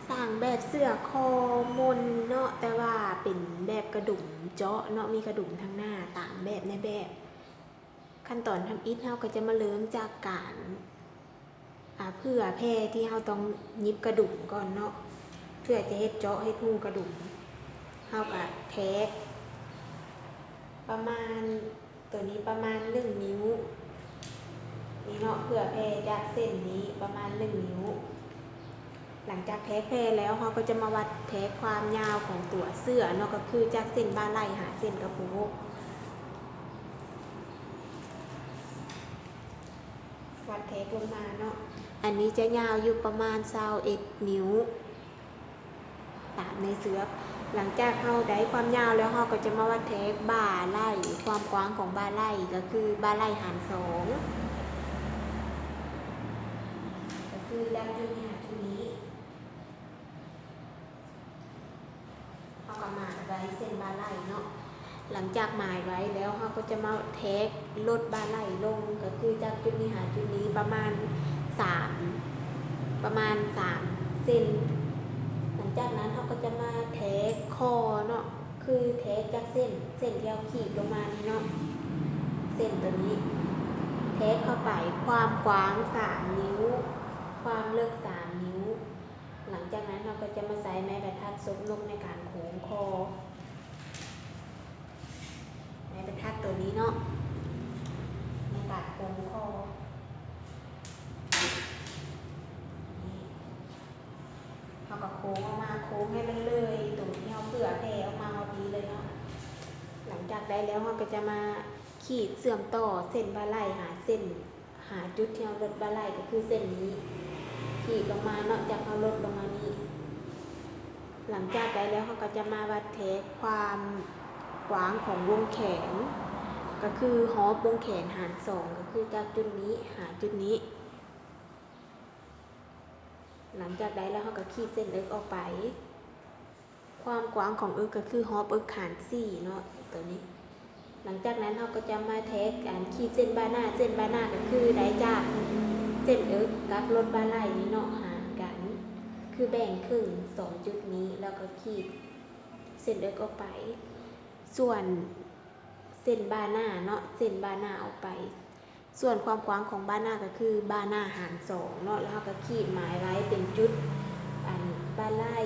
ສ້າງແບບເສື້ອຄໍມົນເນາະ, ແຕ່ວ່າເປັນແບບກະດຸມເຈາະເນາະ, ມີກະດຸມທາງໜ້າຕາມແບບໃນແບບ. ຂັ້ນຕອນທຳອິດເຮົາກໍຈະມາເລີ່ມຈາກການ ອາ ເຜື່ອແຜ່ທີ່ເຮົາຕ້ອງຫຍິບກະດຸມກ່ອນເນາະ. ເພື່ອຈະເຮັດເຈາະເຮັດຮູກະດຸມ ເຮົາກໍແທກປະມານ ໂຕນີ້ປະມານໜຶ່ງນິ້ວນີ້ເນາະ, ເຜື່ອແຜ່ຈາກເສັ້ນນີ້ປະມານໜຶ່ງນິ້ວ. ຫຼັງຈາກແທກແຜ່ແລ້ວ ເຮົາກໍຈະມາວັດແທກຄວາມຍາວຂອງຕົວເສື້ອເນາະ, ກໍຄືຈາກເສັ້ນບ່າໄຫຼ່ຫາເສັ້ນກະໂພກ ວັດແທກລົງມາເນາະ. ອັນນີ້ຈະຍາວຢູ່ປະມານຊາວເອັດນິ້ວ ຕາມໃນເຊືອກ. ຫຼັງຈາກເຮົາໄດ້ຄວາມຍາວແລ້ວ ເຮົາກໍຈະມາວັດແທກບ່າໄຫຼ່, ຄວາມກວ້າງຂອງບ່າໄຫຼ່ກໍຄືບ່າໄຫຼ່ຫານສອງ ກໍຄືຈາກຈຸດນີ້ຫາຈຸດນີ້ ເຮົາກໍໝາຍໄວ້ເສັ້ນບ່າໄຫຼ່ເນາະ. ຫຼັງຈາກໝາຍໄວ້ແລ້ວ ເຮົາກໍຈະມາແທກລົດບ່າໄຫຼ່ລົງ, ກໍຄືຈາກຈຸດນີ້ຫາຈຸດນີ້ປະມານສາມ ປະມານສາມເຊັນ. ຫຼັງຈາກນັ້ນເຮົາກໍຈະມາແທກຄໍເນາະ, ຄືແທກຈາກເສັ້ນ ເສັ້ນທີ່ເຮົາຂີດລົງມານີ້ເນາະ, ເສັ້ນໂຕນີ້ແທກເຂົ້າໄປ, ຄວາມກວ້າງສາມນິ້ວ ຄວາມເລິກສາມນິ້ວ. ຫຼັງຈາກນັ້ນເຮົາກໍຈະມາໃຊ້ໄມ້ບັນທັດສົບນົກໃນການໂຄ້ງຄໍ, ໄມ້ບັນທັດໂຕນີ້ເນາະ ໃນການໂຄ້ງຄໍ ນີ້ ເຮົາກໍໂຄ້ງອອກມາ, ໂຄ້ງໃຫ້ມັນເລີຍໂຕທີ່ເຮົາເຜື່ອແຜ່ອອກມາຮອດນີ້ເລີຍເນາະ. ຫຼັງຈາກໄດ້ແລ້ວ ເຮົາກໍຈະມາຂີດເຊື່ອມຕໍ່ເສັ້ນບ່າໄຫຼ່ຫາເສັ້ນ ຫາຈຸດທີ່ເຮົາລົດບ່າໄຫຼ່ ກໍຄືເສັ້ນນີ້ ຂີດລົງມາເນາະ, ຈາກເຮົາລົດລົງມານີ້. ຫຼັງຈາກໄດ້ແລ້ວ ເຮົາກໍຈະມາວັດແທກຄວາມກວ້າງຂອງວົງແຂນ, ກໍຄືຮອບວົງແຂນຫານສອງ ກໍຄືຈາກຈຸດນີ້ຫາຈຸດນີ້. ຫຼັງຈາກໄດ້ແລ້ວ ເຮົາກໍຂີດເສັ້ນເອິກອອກໄປ. ຄວາມກວ້າງຂອງເອິກກໍຄືຮອບເອິກຫານສີ່ເນາະ ໂຕນີ້. ຫຼັງຈາກນັ້ນເຮົາກໍຈະມາແທກ ອັນ ຂີດເສັ້ນບ່າໜ້າ, ເສັ້ນບ່າໜ້າກໍຄືໄດ້ຈາກເສັ້ນເອິກກັບລົດບ່າໄຫຼ່ນີ້ເນາະ ຫານກັນ ຄືແບ່ງເຄິ່ງສອງຈຸດນີ້ ແລ້ວກໍຂີດເສັ້ນເອິກອອກໄປ. ສ່ວນເສັ້ນບ່າໜ້າເນາະ ເສັ້ນບ່າໜ້າອອກໄປ. ສ່ວນຄວາມກວ້າງຂອງບ່າໜ້າກໍຄືບ່າໜ້າຫານສອງເນາະ, ແລ້ວເຮົາກໍຂີດໝາຍໄວ້ເປັນຈຸດ ອັນ ບ່າໄຫຼ່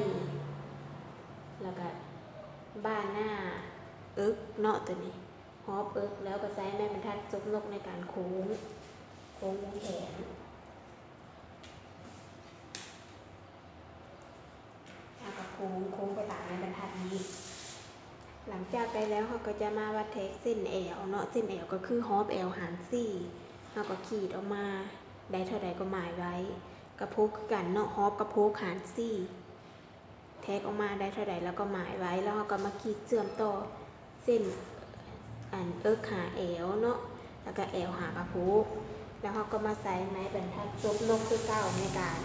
ແລ້ວກໍບ່າໜ້າເອິກເນາະ ໂຕນີ້ ຮອບເອິກ, ແລ້ວກໍໃຊ້ໄມ້ບັນທັດສົບນົກໃນການໂຄ້ງ, ໂຄ້ງວົງແຂນ. ເຮົາກໍໂຄ້ງ, ໂຄ້ງໄປຕາມໃນບັນທັດນີ້. ຫຼັງຈາກໄດ້ແລ້ວ ເຮົາກໍຈະມາວັດແທກເສັ້ນແອວເນາະ, ເສັ້ນແອວກໍຄືຮອບແອວຫານສີ່ ເຮົາກໍຂີດອອກມາ ໄດ້ເທົ່າໃດກໍໝາຍໄວ້. ກະໂພກຄືກັນເນາະ, ຮອບກະໂພກຫານສີ່ ແທກອອກມາໄດ້ເທົ່າໃດ ແລ້ວກໍໝາຍໄວ້, ແລ້ວເຮົາກໍມາຂີດເຊື່ອມຕໍ່ ເສັ້ນ ອັນ ເອິກຫາແອວເນາະ ແລ້ວກໍແອວຫາກະໂພກ, ແລ້ວເຮົາກໍມາໃຊ້ໄມ້ບັນທັດສົບນົກຄືເກົ່າໃນການ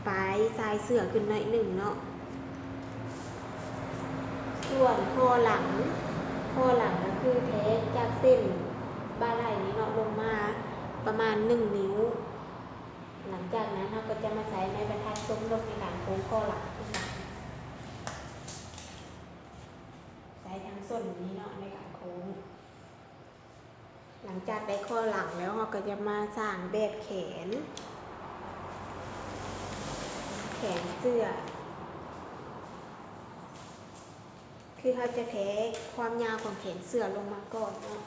ປາຍຊາຍເສື້ອຂຶ້ນໜ້ອຍໜຶ່ງເນາະ. ສ່ວນຂໍ້ຫຼັງ, ຂໍ້ຫຼັງກໍຄືແທກຈາກເສັ້ນບ່າໄຫຼ່ນີ້ເນາະ ລົງມາປະມານໜຶ່ງນິ້ວ. ຫຼັງຈາກນັ້ນເຮົາກໍຈະມາໃຊ້ໄມ້ບັນທັດສົບນົກໃນການໂຄ້ງຂໍ້ຫຼັງຄືກັນ. ໃຊ້ທັງສົ້ນນີ້ເນາະໃນການໂຄ້ງ. ຫຼັງຈາກໄດ້ຂໍ້ຫຼັງແລ້ວ ເຮົາກໍຈະມາສ້າງແບບແຂນ, ແຂນເສື້ອ. ຄືເຮົາຈະແທກຄວາມຍາວຂອງແຂນເສື້ອລົງມາກ່ອນເນາະ.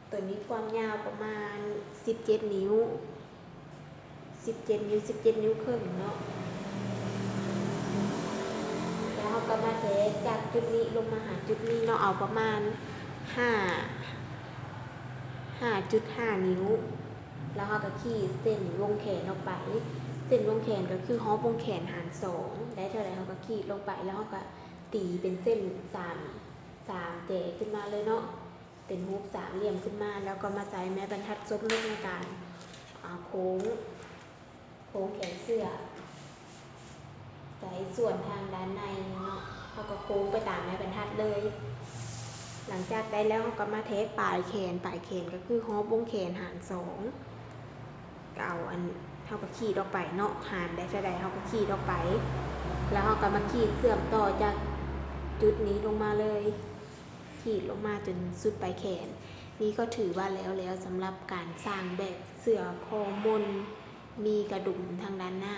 ໂຕນີ້ຄວາມຍາວປະມານສິບເຈັດນິ້ວ, ສິບເຈັດນິ້ວ, ສິບເຈັດນິ້ວເຄິ່ງເນາະ. ແລ້ວເຮົາກໍມາແທກຈາກຈຸດນີ້ລົງມາຫາຈຸດນີ້ເນາະ, ເອົາປະມານຫ້າ, ຫ້າຈຸດຫ້ານິ້ວ. ແລ້ວເຮົາກໍຂີດເສັ້ນວົງແຂນອອກໄປ, ເສັ້ນວົງແຂນກໍຄືຮອບວົງແຂນຫານສອງ, ໄດ້ເທົ່າໃດເຮົາກໍຂີດລົງໄປ, ແລ້ວເຮົາກໍຕີເປັນເສັ້ນສາມ, ສາມແຈຂຶ້ນມາເລີຍເນາະ. ເປັນຮູບສາມຫຼ່ຽມຂຶ້ນມາ ແລ້ວກໍມາໃຊ້ໄມ້ບັນທັດສົບນົກໃນການ ອາ ໂຄ້ງ, ໂຄ້ງແຂນເສື້ອ ໃສ່ສ່ວນທາງດ້ານໃນນີ້ເນາະ, ເຮົາກໍໂຄ້ງໄປຕາມໄມ້ບັນທັດເລີຍ. ຫຼັງຈາກໄດ້ແລ້ວ ເຮົາກໍມາແທກປາຍແຂນ, ປາຍແຂນກໍຄືຮອບວົງແຂນຫານສອງ, ກໍເອົາອັນ เฮาก็ขีดออกไปเนาะ หารได้เท่าใดเฮาก็ขีดออกไป แล้วเฮาก็มาขีดเชื่อมต่อจากจุดนี้ลงมาเลย ขีดลงมาจนสุดปลายแขน นี่ก็ถือว่าแล้วแล้วสำหรับการสร้างแบบเสื้อคอมน มีกระดุมทางด้านหน้า